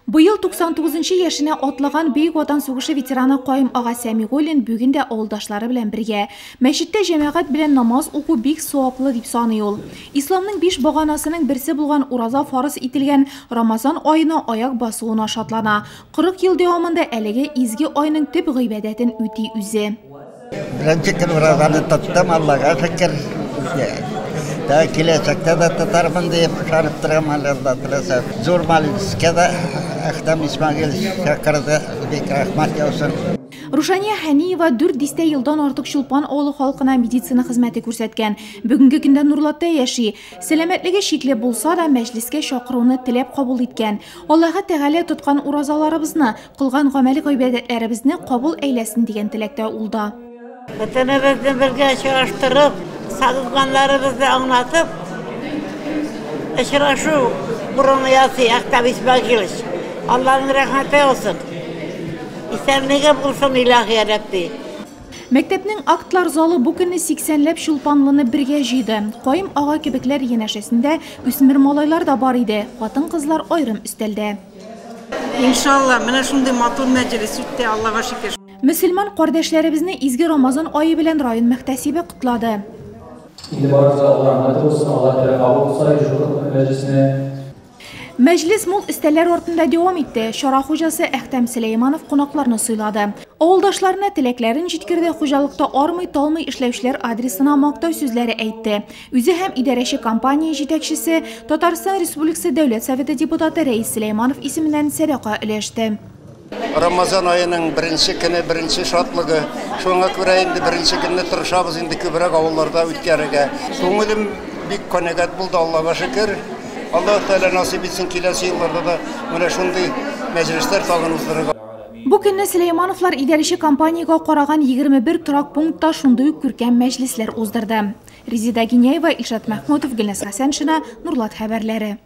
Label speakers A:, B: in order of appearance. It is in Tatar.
A: Быел 99 нчы яшенә атлаган Бөек Ватан сугышы ветераны Каюм ага Сәмигуллин бүген дә авылдашлары белән бергә. Мәчеттә җәмәгать белән намаз уку бик саваплы дип саный ул. Исламның биш баганасының берсе булган ураза фарыз ителгән Рамазан аена аяк басуына шатлана. 40 ел дәвамында әлеге изге айның төп гыйбадәтен үти үзе.
B: Беренче көн уразаны тоттым, Аллага шөкер. Та киләчәктә дә тотармын дип ышанып торам, әле Алла теләсә. Зур мәҗлескә дә Әхтәм Исмәгыйль чакырды, бик рәхмәт яусын.
A: Рушания Хәниева дүрт дистә елдан артык Чулпан авылы халкына медицина хезмәте күрсәткән. Бүгенге көндә Нурлатта яши. Сәламәтлеге шикле булса да, мәҗлескә чакыруны теләп кабул иткән. Аллаһы Тәгалә тоткан уразаларыбызны, Кылган гамәл-гыйбадәтләребезне кабул әйләсен дигән теләктә ул да.
C: Бөтенебезне бергә очраштырып, сагынганнарыбызны аңлатып, очрашу урыны ясый Әхтәм Исмәгыйлович. Алланың рәхмәте яусын. Исәнлеге булсын, илаһи Рәбби.
A: Мәктәпнең актлар залы бу көнне сиксәнләп чулпанлыны бергә җыйды. Каем ага кебекләр янәшәсендә үсмер малайлар да бар иде, хатын-кызлар аерым өстәлдә.
D: Иншалла, менә шундый матур мәҗлес үтте, Аллага шөкер.
A: Мөселман кардәшләребезне изге Рамазан ае белән район мөхтәсибе котлады.
E: Инде барыгызга Алла рәхмәте булсын, Алла Тәгалә кабул кылса шушы мәҗлесне.
A: Мәҗлес мул өстәлләр артында дәвам итте. Чара хуҗасы Әхтәм Сөләйманов кунакларны сыйлады. Авылдашларына теләкләрен җиткерде, хуҗалыкта армый-талмый эшләүчеләр адресына мактау сүзләре әйтте. Үзе һәм идарәче компания җитәкчесе, Татарстан Республикасы Дәүләт Советы депутаты Рәис Сөләйманов исеменнән сәдака өләште.
B: Рамазан аеның беренче көне, беренче шатлыгы. Шуңа күрә инде беренче көнне тырышабыз инде күбрәк авылларда үткәрергә. Күңелем бик канәгать булды, Аллага шөкер. Аллаһ Тәгалә насыйп итсен, киләсе елларда да менә шундый мәҗлесләр тагын уздырырга.
A: Бу көнне Сөләймановлар идарәче компаниягә караган 21 торак пунктта шундый ук күркәм мәҗлесләр уздырды. Резеда Гиняева, Илшат Мәхмүтов, Гөлназ Хәсәншина, Нурлат хәбәрләре.